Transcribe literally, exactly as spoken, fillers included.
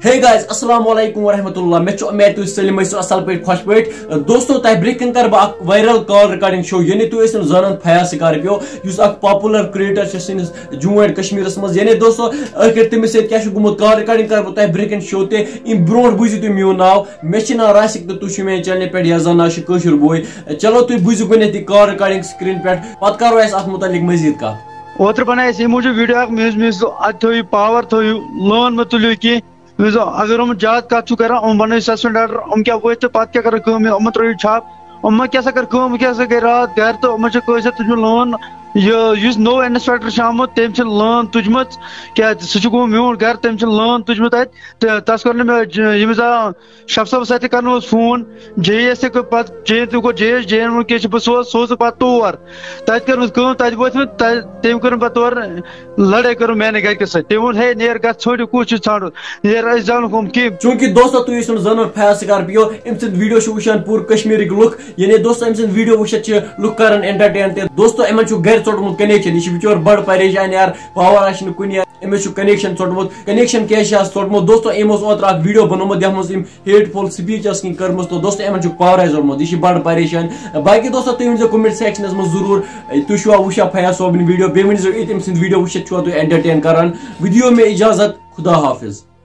Hey guys, السلام علیکم ورحمۃ اللہ۔ مےٚ چھُ امید تُہۍ سٲلِم ٲسِو اصل پٲٹھۍ، خۄش پٲٹھۍ۔ دوستو، تۄہہِ برٛونٛہہ کَنہِ کَرٕ بہٕ اکھ viral call recording show، یعنی تُہۍ ٲسِو زانان فیاض سکارپیو، یُس اکھ popular creator چھُ سٲنِس جموں اینڈ کشمیرس منٛز۔ یعنی دوستو، ٲخر تٔمِس سۭتۍ کیٛاہ چھُ گوٚمُت، call recording کَرٕ بہٕ تۄہہِ برٛونٛہہ کَنہِ show تہِ۔ اَمہِ برٛونٛٹھ بوٗزِو تُہۍ میون ناو، مےٚ چھُ ناو راسِک تہٕ تُہۍ چھِو میٛانہِ channelہِ پٮ۪ٹھ، یَتھ زَن ناو چھُ کٲشُر بوے۔ چلو، تُہۍ بوٗزِو گۄڈٕنٮ۪تھ یہِ call recording screen پٮ۪ٹھ، پَتہٕ کَرو أسۍ اَتھ مُتعلِق مٔزیٖد کَتھ۔ اوترٕ بَنایہِ اَسہِ ییٚمہِ موٗجوٗب video اکھ، مےٚ حظ، مےٚ حظ دوٚپ، اَتہِ تھٲیِو power، تھٲیِو، لٲن مہ تُلِو کینٛہہ۔ مےٚ حظ دوٚپ، اگر یِم زیادٕ کَتھ چھُو کَران، یِم بَنٲیِو suspend order، یِم کیٛاہ ؤتھۍ تہٕ پَتہٕ کیٛاہ کَرَن کٲم، یِمَن ترٛٲیِو چھاپ۔ یِمَن کیٛاہ سا کٔر کٲم، یِم کیٛاہ سا گٔے راتھ گَرِ تہٕ یِمَن چھِ کٲنٛسہِ تُجمُت لٲن۔ یہِ، یُس نوٚو inspector چھُ آمُت، تٔمۍ چھِ لٲن تُجمٕژ۔ کیٛازِ سُہ چھُ گوٚمُت میون گَرٕ، تٔمۍ چھِ لٲن تُجمٕژ اَتہِ۔ تہٕ تَس کوٚر نہٕ مےٚ ج-، ییٚمِس آ، شف صٲبَس اَتھِ کَرنووُس فون، جے ای یَس تہِ کوٚر پَتہٕ، جے ای یَن تہِ کوٚر، جے ای یَس، جے ای یَن ووٚن کہِ أسۍ چھِ، بہٕ سوز، سوزٕ پَتہٕ تور۔ تَتہِ کٔرمٕژ کٲم، تَتہِ وٲتۍ مٕتۍ، تَتہِ، تٔمۍ کٔر پَتہٕ تورٕ لَڑٲے کٔرٕم میٛانہِ گَرِکِس سۭتۍ۔ تٔمۍ ووٚن، "ہے، نیر گژھ، ژھٲنٛڈِو، کُس چھُ ژھانٛڈُن؟ نیر، أسۍ زانُکھ یِم کِم۔" چوٗنٛکہِ دوستو، تُہۍ ٲسِو نہٕ زانان فیاض سکارپیو، أمۍ سٕنٛدۍ video چھِ وٕچھان پوٗرٕ کشمیٖرٕکۍ لُکھ۔ یعنی دوستو، أمۍ سٕنٛدۍ video وٕچھِتھ چھِ لُکھ کَران entertain تہِ۔ دوستو، یِمَن چھُ گَرِ ژوٚٹمُت connection، یہِ چھُ بِچور بَڑٕ پریشان یار، power آسہِ نہٕ کُنہِ یار، أمِس چھُ connection ژوٚٹمُت۔ Connection کیٛازِ چھِ آز ژوٚٹمُت؟ دوستو، أمۍ اوس اوترٕ اَکھ video بنوومُت، یَتھ منٛز أمۍ hateful speech ٲس کِنۍ کٔرمٕژ، تہٕ دوستو، یِمَن چھُ power آز ژوٚٹمُت، یہِ چھِ بَڑٕ پریشان۔ باقٕے دوستو، تُہۍ ؤنۍزیو comment sectionَس منٛز ضروٗر، تُہۍ چھُوا وٕچھان فیاض صٲبٕنۍ video؟ بیٚیہِ ؤنۍزیو ییٚتہِ أمۍ سٕنٛدۍ video وٕچھِتھ چھُوا تُہۍ entertain کَران؟ Video مےٚ اِجازت، خدا حافظ۔